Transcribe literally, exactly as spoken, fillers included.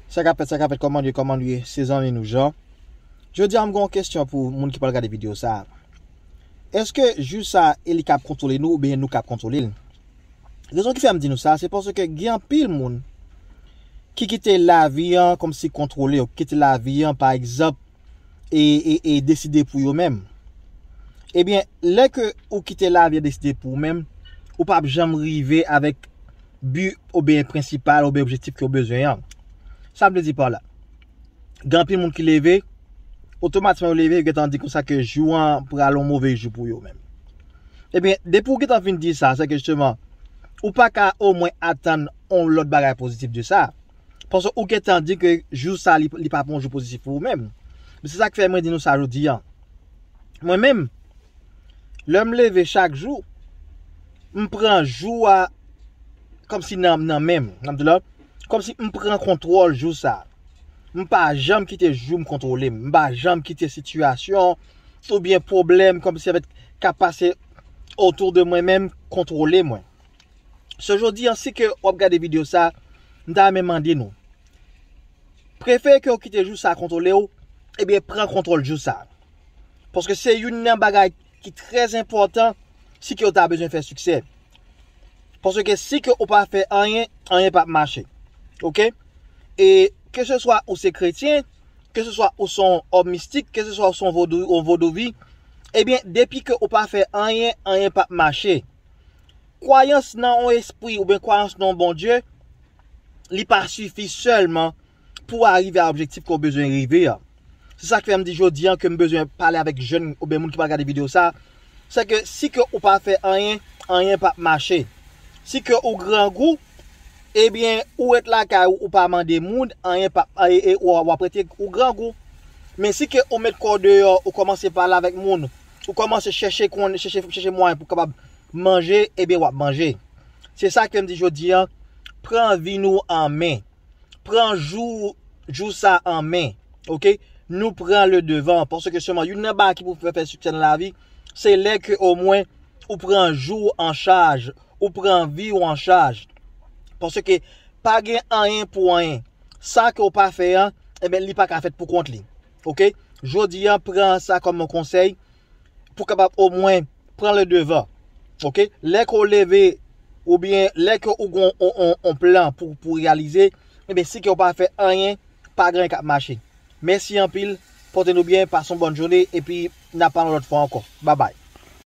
Sa k ap fèt, sa k ap fèt, kòman nou ye, kòman nou ye, se zanmi nou Jean. Jodi a, m gen yon kesyon pou moun ki pral gade videyo sa a. Èske jou sa a, e li k ap kontwole nou oubyen nou k ap kontwole l? Rezon ki fè m di nou sa, se paske gen anpil moun ki kite lavi an kòmsi kontwole yo, ki kite lavi an, pa egzanp, e, e, e deside pou yo menm. Ebyen, lè ke ou kite lavi an deside pou ou menm, ou p ap janm rive avèk bi oubyen prensipal oubyen objektif ke w bezwen an. Sa m vle di pa la? Gen anpil moun ki leve, otomatikman yo leve, yo gentan di konsa ke jou an pral yon move jou pou yo menm. Ebyen, depi w gentan fin di sa, se ke jisteman, ou pa ka omwen atann yon lòt bagay pozitif de sa. Paske ou gentan di ke jou sa, li, li p ap yon jou pozitif pou ou menm. Men se sa k fè mwen di nou sa jodi a. Mwen menm, lè m leve chak jou, m pran jou a kòmsi nan, nan men m. N ap di la, kòmsi m pran kontwòl jou sa. M pa janm kite jou m kontwole m. M pa janm kite sitiyasyon oubyen pwoblèm kòmsi avèk k ap pase otou de mwen menm kontwole mwen. So jodi an, si ke w ap gade videyo sa, m ta renmen mande nou, prefere ke w kite jou sa kontwole w, ebyen pran kontwòl jou sa. Paske se youn nan bagay ki trè enpòtan si ke w ta bezwen fè siksè. Paske si ke ou pa fè anyen, anyen p ap mache. Oke? E ke se swa ou se kretyen, ke se swa ou se yon òm mistik, ke se swa ou se yon vodou, yon vodouvi, ebyen, depi ke ou pa fè anyen, anyen p ap mache. Kwayans nan yon espri oubyen kwayans nan yon Bondye, li pa sifi sèlman pou w arive a objektif ke w bezwen rive a. Se sa k fè m di jodi an ke m bezwen pale avèk jèn oubyen moun ki pral gade videyo sa, se ke si ke ou pa fè anyen, anyen p ap mache. Si ke ou grangou, ebyen, ou ret lakay ou, ou pa mande moun, anyen p ap, e, e, w, w ap rete ou grangou. Men si ke ou met kò w deyò, ou kòmanse pale avèk moun, ou kòmanse chèche konn, chèche, chèche mwayen pou w kapab manje, ebyen, w ap manje. Se sa ke m di jodi an, pran vi nou an men. Pran jou, jou sa an men. Oke? Nou pran le devan. Paske sèlman, youn nan bagay ki pou fè, fè siksè nan lavi, se lè ke omwen ou pran jou w an chaj, ou pran vi w an chaj. Paske pa gen anyen pou anyen. Sa ke w pa fè an, ebyen, li pa ka fèt pou kont li. Oke? Jodi an, pran sa kòm yon konsèy pou kapab omwen pran le devan. Oke? Lè ke w leve, oubyen lè ke ou gen yon, yon, yon plan pou, pou reyalize, ebyen, si ke w pa fè anyen, pa gen anyen k ap mache. Mèsi anpil, pote nou byen, pase yon bòn jounen, epi n ap pale yon lòt fwa ankò. Babay.